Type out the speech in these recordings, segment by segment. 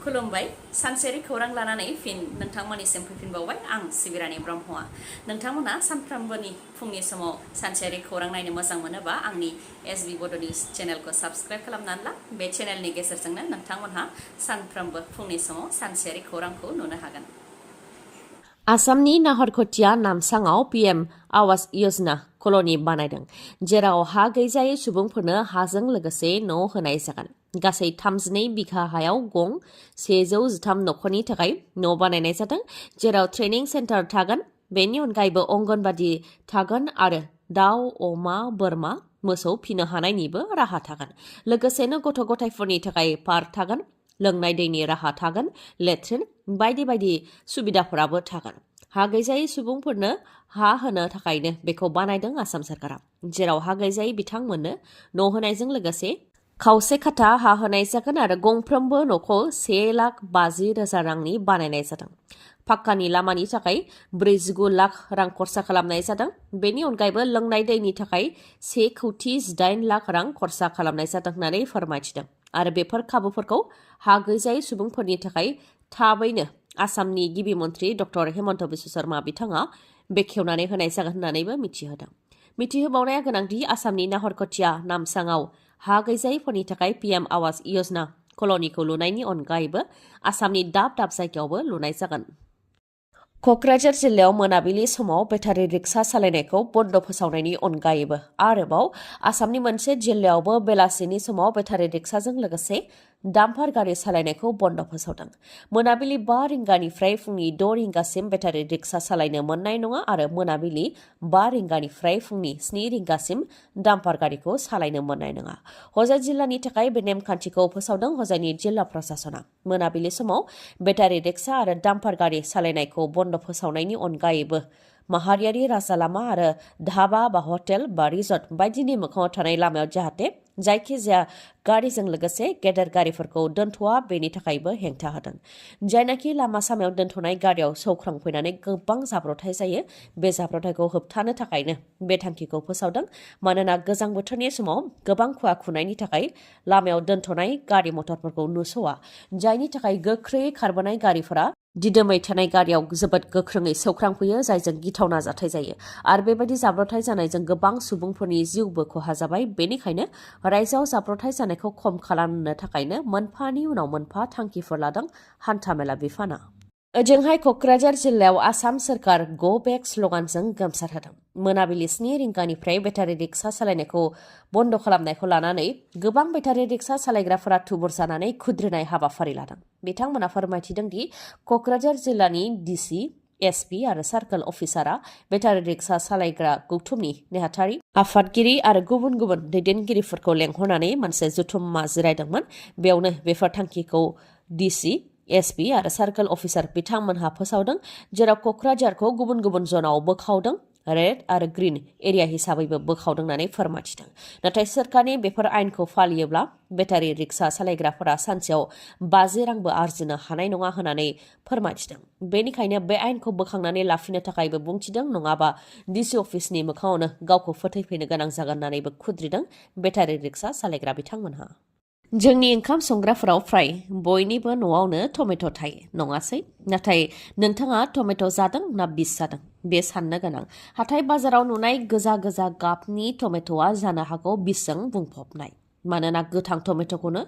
खुलुमबाय सानसेयारि खौरां लानानै फिन नोंथांमोननिसिम फैफिनबावबाय आं सिबिरानि ब्रह्मआ नोंथांमोना सानफ्रोमबोनि फुंनि समाव सानसेयारि खौरां नायनो मोजां मोनोबा आंनि एसबि बड'नि चेनेलखौ साबस्क्राइब खालामनानै ला बे चेनेलनि गेजेरजोंनो नोंथांमोनहा सानफ्रोमबो फुंनि समाव सानसेयारि खौरांखौ नुनो हागोन। आसामनि नाहरखोथिया नामसाङाव पिएम आवास योजना कल'नि बानायदों जेराव हा गैजायै सुबुंफोरनो हाजों लोगोसे न' होनाय जागोन। गासै 32 बिघा हायाव गं 113 नखरनि थाखाय न' बानायनाय जादों जेराव ट्रेनिं सेन्टार थागोन। बेनि अनगायैबो अंगनबादि थागोन आरो दाउ अमा बोरमा मोसौ फिनो हानायनिबो राहा थागोन। लोगोसेनो गथ' गथायफोरनि थाखाय पार्क थागोन, लोंनाय दैनि राहा थागोन, लेट्रिन बायदि बायदि सुबिदाफोराबो थागोन। हा गैजायै सुबुंफोरनो हा होनो थाखायनो बेखौ बानायदों आसाम सरकारा, जेराव हा गैजायै बिथांमोननो न' होनायजों लोगोसे खावसे खाथा हा होनाय जागोन आरो गंफ्रोमबो न'खौ 1,50,000 रांनि बानायनाय जादों। पाक्कानि लामानि थाखाय 49 लाख रां खरसा खालामनाय जादों। बेनि अनगायैबो लोंनाय दैनि थाखाय 1,18 लाख रां खरसा खालामनाय जादों होननानै फोरमायथिदों आरो बेफोर खाबुफोरखौ हा गैजायै सुबुंफोरनि थाखाय थाबैनो आसामनि गिबि मन्त्रि डक्टर हेमन्त बिश्व शर्मा बिथाङा बेखेवनानै होनाय जागोन होननानैबो मिथिहोदों। मिथिहोबावनाया गोनांदि आसामनि नाहरखोथिया नामसाङाव हा गैजायैफोरनि थाखाय पिएम आवास योजना कल'निखौ लुनायनि अनगायैबो आसामनि दाब दाब जायगायावबो लुनाय जागोन। क'क्राझार जिल्लायाव मोनाबिलि समाव बेटारि रिक्सा सालायनायखौ बन्द फोसावनायनि अनगायैबो आरोबाव आसामनि मोनसे जिल्लायावबो बेलासिनि समाव बेटारि रिक्साजों लोगोसे डाम्पार गारि सालायनायखौ बन्द फोसावदों। मोनाबिलि 5 रिंगानिफ्राय फुंनि 6 रिंगासिम बेटारि रिक्सा सालायनो मोननाय नङा आरो मोनाबिलि 5 रिंगानिफ्राय फुंनि 7 रिंगासिम डाम्पार गारिखौ सालायनो मोननाय नङा। हजाइ जिल्लानि थाखाय बे नेमखान्थिखौ फोसावदों हजाइनि जिल्ला प्रशासना। मोनाबिलि समाव बेटारि रिक्सा आरो डाम्पार गारि सालायनायखौ बन्द फोसावनायनि अनगायैबो माहारियारि राजा लामा आरो धाबा बा हटेल बा रिजर्ट बायदिनि मोखाङाव थानाय लामायाव जाहाथे जायखिजाया गारिजों लोगोसे गेदेर गारिफोरखौ दोनथ'आ बेनि थाखायबो हेंथा होदों। जायनाखि लामा सामायाव दोनथ'नाय गारियाव सौख्रांफैनानै गोबां जाब्रथाय जायो, बे जाब्रथायखौ होबथानो थाखायनो बे थांखिखौ फोसावदों। मानोना गोजां बोथोरनि समाव गोबां खुवा खुनायनि थाखाय लामायाव दोनथ'नाय गारि मटरफोरखौ नुस'आ, जायनि थाखाय गोख्रैयै खारबोनाय गारिफोरा दिदोमै थानाय गारियाव जोबोद गोख्रोङै सौख्रांफैयो, जायजों गिथावना जाथाय जायो आरो बेबायदि जाब्रथाय जानायजों गोबां सुबुंफोरनि जिउबो खहा जाबाय। बेनिखायनो रायजोआव जाब्रथाय जानायखौ खम खालामनो थाखायनो मोनफानि उनाव मोनफा थांखिफोर लादों हान्थामेला बिफाना। ओजोंहाय क'क्राझार जिल्लायाव आसाम सोरखार गो बेक स्लगानजों गोमसारहोदों। मोनाबिलि 7 रिंगानिफ्राय बेटारि रिक्सा सालायनायखौ बन्द खालामनायखौ लानानै गोबां बेटारि रिक्सा सालायग्राफोरा थुबुर जानानै खुद्रिनाय हाबाफारि लादों। बिथांमोना फोरमायथिदों दि क'क्राझार जिल्लानि डिसि, एसपि आरो सार्कोल अफिसारआ बेटारि रिक्सा सालायग्रा गौथुमनि नेहाथारि आफादगिरि आरो गुबुन गुबुन दैदेनगिरिफोरखौ लेंहरनानै मोनसे जथुम्मा जिरायदोंमोन। बेयावनो बेफोर थांखिखौ डिसि, एसपि आरो सार्कोल अफिसार बिथांमोनहा फोसावदों, जेराव क'क्राझारखौ गुबुन गुबुन जनाव बोखावदों, रेड आरो ग्रीन एरिया हिसाबैबो बोखावदों होननानै फोरमायथिदों। नाथाय सोरखारनि बेफोर आयेनखौ फालियोब्ला बेटारि रिक्सा सालायग्राफोरा सानसेयाव 50 रांबो आरजिनो हानाय नङा होननानै फोरमायथिदों। बेनिखायनो बे आयेनखौ बोखांनानै लाफिननो थाखायबो बुंथिदों, नङाबा डिसि अफिसनि मोखाङावनो गावखौ फोथैफैनो गोनां जागोन होननानैबो खुद्रिदों बेटारि रिक्सा सालायग्रा बिथांमोनहा। जोंनि ओंखाम संग्राफोराव फ्राय बयनिबो न'आवनो टमेट' थायो, नङासै? नाथाय नोंथाङा टमेट' जादों ना बिस जादों बे साननो गोनां। हाथाय बाजाराव नुनाय गोजा गोजा गाबनि टमेट'आ जानो हागौ बिसजों बुंफबनाय। मानोना गोथां टमेट'खौनो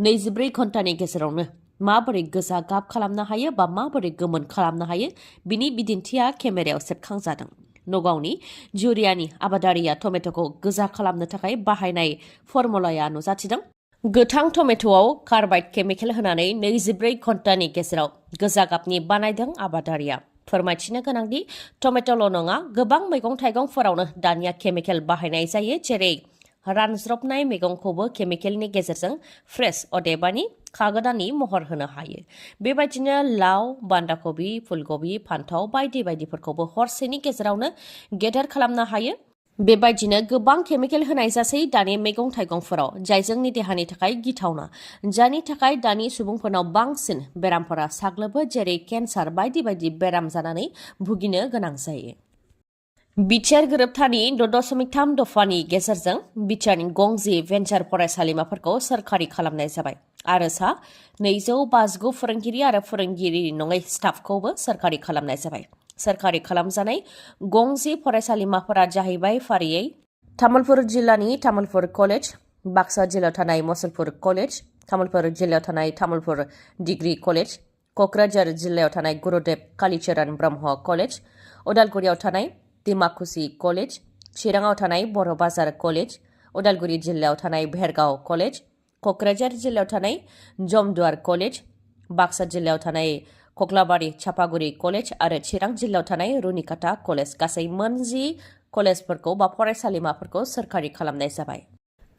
24 घन्टानि गेजेरावनो माबोरै गोजा गाब खालामनो हायो बा माबोरै गोमोन खालामनो हायो बिनि बिदिन्थिया केमेरायाव सेबखांजादों। नगावनि जुरियानि आबादारिया टमेट'खौ गोजा खालामनो थाखाय बाहायनाय फर्मुलाया नुजाथिदों। गोथां टमेट'आव कार्बाइड केमिकेल होनानै 24 घन्टानि गेजेराव गोजा गाबनि बानायदों आबादारिया। फोरमायथिनो गोनांदि टमेट'ल' नङा, गोबां मैगं थाइगंफोरावनो दानिया केमिकेल बाहायनाय जायो, जेरै रानज्रबनाय मैगंखौबो केमिकेलनि गेजेरजों फ्रेश अदेबानि खागोदाननि महर होनो हायो। बेबायदिनो लाव, बान्दा कबि, फुलकबि, फान्थाव बायदि बायदिफोरखौबो हरसेनि गेजेरावनो गेदेर खालामनो हायो। बेबायदिनो गोबां केमिकेल होनाय जासै दानि मैगं थाइगंफोराव, जाय जोंनि देहानि थाखाय गिथावना, जायनि थाखाय दानि सुबुंफोरनाव बांसिन बेरामफोरा साग्लोबो, जेरै केन्सार बायदि बायदि बेराम जानानै भुगिनो गोनां जायो। बिटिआर गोरोबथानि 6.3 दफानि गेजेरजों बिटिआरनि गंजि भेन्सार फरायसालिमाफोरखौ सोरखारि खालामनाय जाबाय आरो 259 फोरोंगिरि आरो फोरोंगिरि नङै स्टाफखौबो सोरखारि खालामनाय जाबाय। सोरखारि खालामजानाय गंजि फरायसालिमाफोरा जाहैबाय फारियै तामुलपुर जिल्लानि तामुलपुर कलेज, बाक्सा जिल्लायाव थानाय मुसलपुर कलेज, तामुलपुर जिल्लायाव थानाय तामुलपुर डिग्री कलेज, क'क्राझार जिल्लायाव थानाय गुरुदेव कालिचरण ब्रह्म कलेज, उदालगुरियाव थानाय दिमाकुसि कलेज, चिराङाव थानाय बर' बाजार कलेज, उदालगुरि जिल्लायाव थानाय भेरगाव कलेज, क'क्राझार जिल्लायाव थानाय जमदुवार कलेज, बाक्सा जिल्लायाव थानाय कक्लाबारि चापागुरि कलेज आरो चिरां जिल्लायाव थानाय रुनिकाटा कलेज गासै 10 कलेजफोरखौ बा फरायसालिमाफोरखौ सोरखारि खालामनाय जाबाय।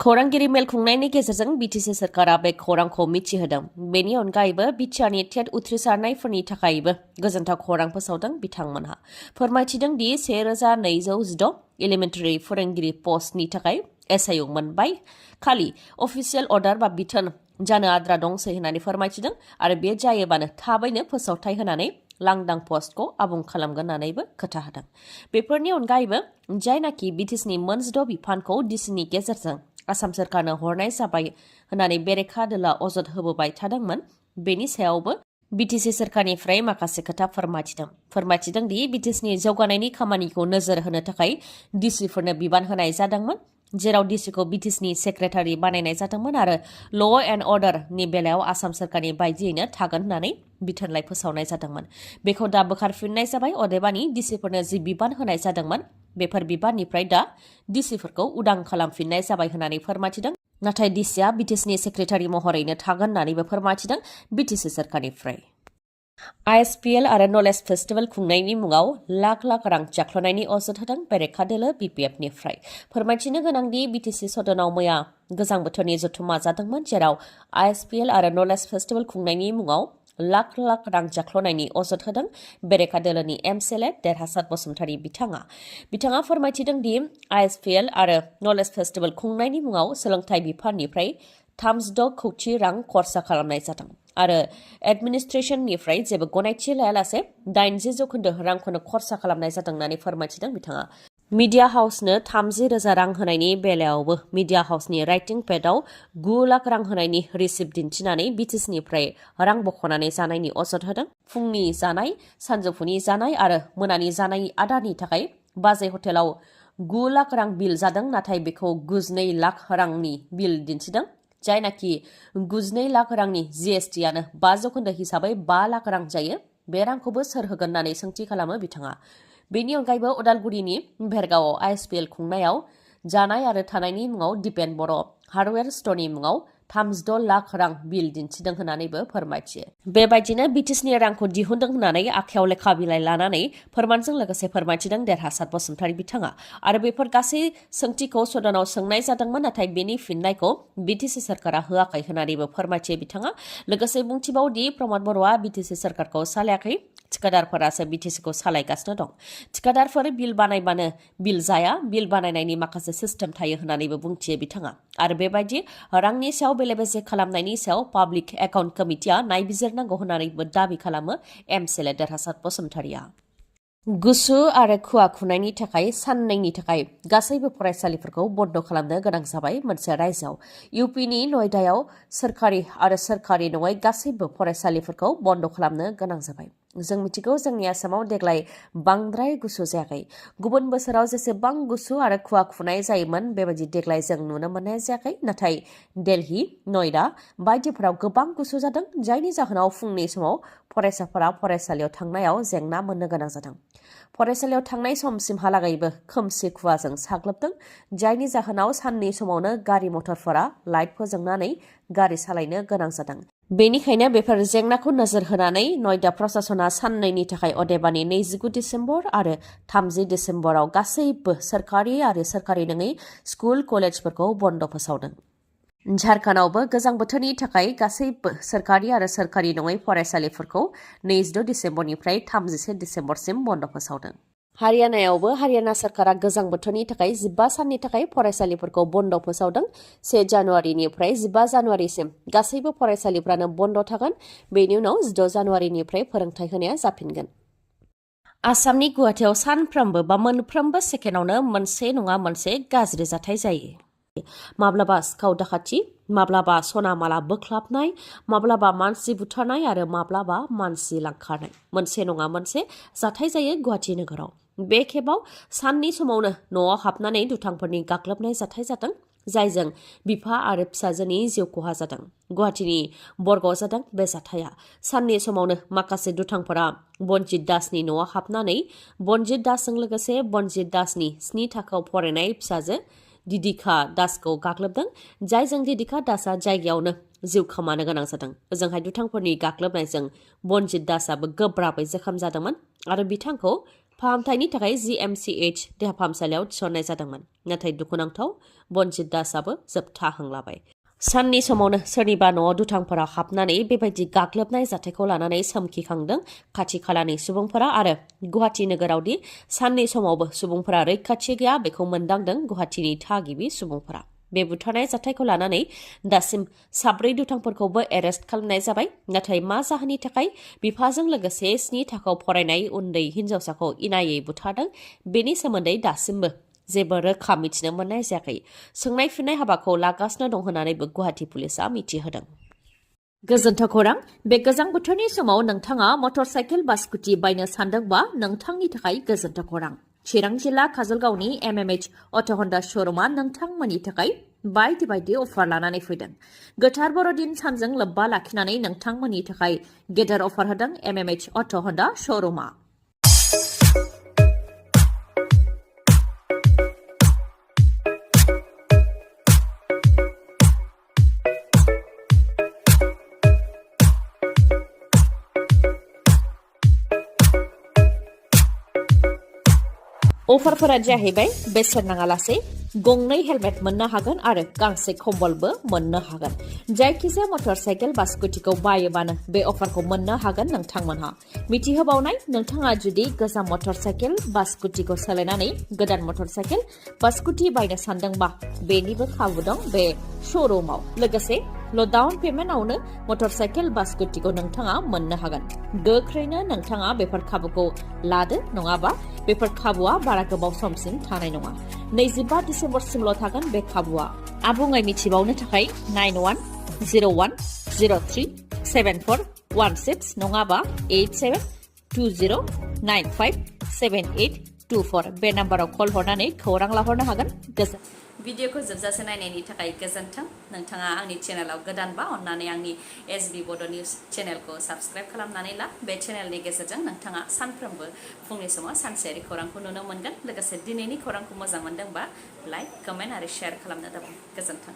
खौरांगिरि मेल खुंनायनि गेजेरजों बिटिसि सोरखारा बे खौरांखौ मिथिहोदों। बेनि अनगायैबो बिटिआरनि टेट उथ्रिसारनायफोरनि थाखायबो गोजोनथाव खौरां फोसावदों बिथांमोनहा। फोरमायथिदों दि 1216 एलिमेन्टारि फोरोंगिरि पस्टनि थाखाय एसआइउ मोनबाय, खालि अफिसियेल अर्डार बा बिथोन जानो आद्रा दंसै होननानै फोरमायथिदों आरो बे जायोबानो थाबैनो फोसावथाय होनानै लांदां पस्टखौ आबुं खालामगोन होननानैबो खोथा होदों। बेफोरनि अनगायैबो जायनाखि बिटिसिनि 16 बिफानखौ डिसिनि गेजेरजों आसाम सोरखारनो हरनाय जाबाय होननानै बेरेखा दोला अजद होबोबाय थादोंमोन, बेनि सायावबो बिटिसि सोरखारनिफ्राय माखासे खोथा फोरमायथिदों दि बिटिसिनि जौगानायनि खामानिखौ नोजोर होनो थाखाय डिसिफोरनो बिबान होनाय जादोंमोन, जेराव डिसिखौ बिटिसिनि सेक्रेटारि बानायनाय जादोंमोन आरो ल' एन्ड अर्डारनि बेलायाव आसाम सोरखारनि बायदियैनो थागोन होननानै बिथोनलाइ फोसावनाय जादोंमोन। बेखौ दा बोखारफिननाय जाबाय। अदेबानि डिसिफोरनो जि बिबान होनाय जादोंमोन, बेफोर बिबाननिफ्राय दा डिसिफोरखौ उदां खालामफिननाय जाबाय होननानै फोरमायथिदों। नाथाय डिसिआ बिटिसिनि सेक्रेटारि महरैनो थागोन होननानैबो फोरमायथिदों बिटिसि सोरखारनिफ्राय। आइएसपिएल आरो नलेज फेस्टिभेल खुंनायनि मुङाव लाख लाख रां जाख्ल'नायनि अजद होदों बेरेखा दोलो बिपिएफनिफ्राय। फोरमायथिनो गोनांदि बिटिसि सदनाव मैया गोजां बोथोरनि जथुमा जादोंमोन, जेराव आइएसपिएल आरो नलेज फेस्टिभेल खुंनायनि मुङाव लाख लाख रां जाख्ल'नायनि अजद होदों बेरेखा दोलोनि एमसिएलए देरहासार बसुमतारी बिथाङा फोरमायथिदों दि आइएसपिएल आरो नलेज फेस्टिभेल खुंनायनि मुङाव सोलोंथाइ बिफाननिफ्राय 36 कौटि रां खरसा खालामनाय जादों आरो एडमिनिस्ट्रेशननिफ्राय जेबो गनायथि लायालासे 80% रांखौनो खरसा खालामनाय जादों होननानै फोरमायथिदों बिथाङा। मिडिया हाउसनो 30,000 रां होनायनि बेलायावबो मिडिया हाउसनि राइटिं पेडआव 9 लाख रां होनायनि रिसिप्ट दिन्थिनानै बिटिसिनिफ्राय रां बख'नानै जानायनि अजद होदों। फुंनि जानाय, सानजौफुनि जानाय आरो मोनानि जानाय आदारनि थाखाय बाजै हटेलाव 9 लाख रां बिल जादों, नाथाय बेखौ 92 लाख रांनि बिल दिन्थिदों। जायनाखि 92 लाख रांनि जिएसटिआनो 5% हिसाबै 5 लाख रां जायो, बे रांखौबो सोर होगोन होननानै सोंथि खालामो बिथाङा। बेनि अनगायैबो उदालगुरिनि भेरगावआव आइएसपिएल खुंनायाव जानाय आरो थानायनि मुङाव दिपेन बर' हार्डवेर स्ट'रनि मुङाव 36 लाख रां बिल दिन्थिदों होननानैबो फोरमायथियो। बेबायदिनो बिटिसिनि रांखौ दिहुनदों होननानै आखायाव लेखा बिलाइ लानानै फोरमानजों लोगोसे फोरमायथिदों देरहासार बसुमतारी बिथाङा। आरो बेफोर गासै सोंथिखौ सदनाव सोंनाय जादोंमोन, नाथाय बेनि फिननायखौ बिटिसि सोरखारा होआखै होननानैबो फोरमायथियो बिथाङा। लोगोसे बुंथिबावदि प्रमद बर'आ बिटिसि सोरखारखौ सालायाखै, थिकादारफोरासो बिटिसिखौ सालायगासिनो दं। थिकादारफोर बिल बानायबानो बिल जाया, बिल बानायनायनि माखासे सिस्टेम थायो होननानैबो बुंथियो बिथाङा। आरो बेबायदि रांनि सायाव बेले बेजे खालामनायनि सायाव पाब्लिक एकाउन्ट कमिटिया नायबिजिरनांगौ होननानैबो दाबि खालामो एमसिएलए देरहासार बसुमतारीया। गुसु आरो खुवा खुनायनि थाखाय साननैनि थाखाय गासैबो फरायसालिफोरखौ बन्द खालामनो गोनां जाबाय मोनसे रायजोआव। इउपिनि नयडायाव सोरखारि आरो सोरखारि नङै गासैबो फरायसालिफोरखौ बन्द खालामनो गोनां जाबाय। जों मिथिगौ जोंनि आसामाव देग्लाय बांद्राय गुसु जायाखै। गुबुन बोसोराव जेसेबां गुसु आरो खुवा खुनाय जायोमोन बेबायदि देग्लाय जों नुनो मोननाय जायाखै। नाथाय दिल्ली, नयडा बायदिफोराव गोबां गुसु जादों, जायनि जाहोनाव फुंनि समाव फरायसाफोरा फरायसालियाव थांनायाव जेंना मोननो गोनां जादों। फरायसालियाव थांनाय समसिमहालागैबो खोमसि खुवाजों साग्लोबदों, जायनि जाहोनाव साननि समावनो गारि मटरफोरा लाइट फोजोंनानै गारि सालायनो गोनां जादों। बेनिखायनो बेफोर जेंनाखौ नोजोर होनानै नयडा प्रशासना साननैनि थाखाय अदेबानि 29 डिसेम्बर आरो 30 डिसेम्बराव गासैबो सोरखारि आरो सोरखारि नङै स्कुल कलेजफोरखौ बन्द फोसावदों। झारखन्डआवबो गोजां बोथोरनि थाखाय गासैबो सोरखारि आरो सोरखारि नङै फरायसालिफोरखौ 26 डिसेम्बरनिफ्राय 31 डिसेम्बरसिम बन्द फोसावदों। हारियानायावबो हारियाना सोरखारा गोजां बोथोरनि थाखाय 15 साननि थाखाय फरायसालिफोरखौ बन्द फोसावदों। 1 जानुवारिनिफ्राय 15 जानुवारिसिम गासैबो फरायसालिफ्रानो बन्द थागोन। बेनि उनाव 6 जानुवारिनिफ्राय फोरोंथाय होनाया जाफिनगोन। आसामनि गुवाहाटीयाव सानफ्रोमबो बा मोनफ्रोमबो सेकेन्डआवनो मोनसे नङा मोनसे गाज्रि जाथाय जायो। माब्लाबा सिखाव दाखाथि, माब्लाबा सना माला बोख्लाबनाय, माब्लाबा मानसि बुथारनाय आरो माब्लाबा मानसि लांखारनाय मोनसे नङा मोनसे जाथाय जायो गुवाहाटी नोगोराव। बे खेबाव साननि समावनो न'आव हाबनानै दुथांफोरनि गाग्लोबनाय जाथाय जादों, जायजों बिफा आरो फिसाजोनि जिउ खहा जादों। गुवाहाटीनि बरगआव जादों बे जाथाया। साननि समावनो माखासे दुथांफोरा बनजित दासनि न'आव हाबनानै बनजित दासजों लोगोसे बनजित दासनि 7 थाखोआव फरायनाय फिसाजो दिदिका दासखौ गाग्लोबदों, जायजों दिदिका दासआ जायगायावनो जिउ खोमानो गोनां जादों। ओजोंहाय दुथांफोरनि गाग्लोबनायजों बनजित दासआबो गोब्राबै जोखोम जादोंमोन आरो बिथांखौ फाहामथायनि थाखाय GMCH देहा फाहामसालियाव थिसननाय जादोंमोन। नाथाय दुखुनांथाव, बनजित दासआबो जोबथा हां लाबाय। साननि समावनो सोरनिबा न'आव दुथांफोरा हाबनानै बेबायदि गाग्लोबनाय जाथायखौ लानानै सोमखिखांदों खाथि खालानि सुबुंफोरा आरो गुवाहाटी नोगोरावदि साननि समावबो सुबुंफोरा रैखाथि गैया बेखौ मोनदांदों गुवाहाटीनि थागिबि सुबुंफोरा। बे बुथारनाय जाथायखौ लानानै दासिम 4 दुथांफोरखौबो एरेस्ट खालामनाय जाबाय। नाथाय मा जाहोननि थाखाय बिफाजों लोगोसे 7 थाखोआव फरायनाय उन्दै हिन्जावसाखौ इनायै बुथारदों बेनि सोमोन्दै दासिमबो जेबो रोखा मिथिनो मोननाय जायाखै। सोंनाय फिननाय हाबाखौ लागासिनो दं होननानैबो गुवाहाटी पुलिसा मिथिहोदों। गोजोन्थों खौरां। बे गोजां बोथोरनि समाव नोंथाङा मटर साइकेल बा स्कुटि बायनो सानदोंबा नोंथांनि थाखाय गोजोन्थों खौरां। चिरां जिल्ला काजलगावनि MMH अट' हन्डा श'रुमा नोंथांमोननि थाखाय बायदि बायदि अफार लानानै फैदों। गोथार बर'दिन सानजों लोब्बा लाखिनानै नोंथांमोननि थाखाय गेदेर अफार होदों MMH अट' हन्डा श'रुमा। अफारफोरा जाहैबाय बेसेन नाङालासे गंनै हेलमेट मोननो हागोन आरो गांसे कम्बलबो मोननो हागोन। जायखिजाया मटर साइकेल बा स्कुटिखौ बायोबानो बे अफारखौ मोननो हागोन नोंथांमोनहा। मिथिहोबावनाय, नोंथाङा जुदि गोजाम मटर साइकेल बा स्कुटिखौ सोलायनानै गोदान मटर साइकेल बा स्कुटि बायनो सानदोंबा बेनिबो खाबु दं बे श'रुमाव। लोगोसे ल'डाउन पेमेन्टआवनो मटर साइकेल बा स्कुटिखौ नोंथाङा मोननो हागोन। गोख्रैनो नोंथाङा बेफोर खाबुखौ लादो, नङाबा बेफोर खाबुआ बारा गोबाव समसिम थानाय नङा। 25 डिसेम्बरसिमल' थागोन बे खाबुआ। आबुङै मिथिबावनो थाखाय 9101037416 नङाबा 8720957824 बे नाम्बाराव कल हरनानै खौरां लाहरनो हागोन। भिडिअखौ जोबजासे नायनायनि थाखाय गोजोन्थों। नोंथाङा आंनि चेनेलाव गोदानबा अन्नानै आंनि SB बड' निउस चेनेलखौ साबस्क्राइब खालामनानै ला। बे चेनेलनि गेजेरजों नोंथाङा सानफ्रोमबो फुंनि समाव सानसेयारि खौरांखौ नुनो मोनगोन। लोगोसे दिनैनि खौरांखौ मोजां मोनदोंबा लाइक, कमेन्ट आरो शेयार खालामनो दाबाव। गोजोन्थों।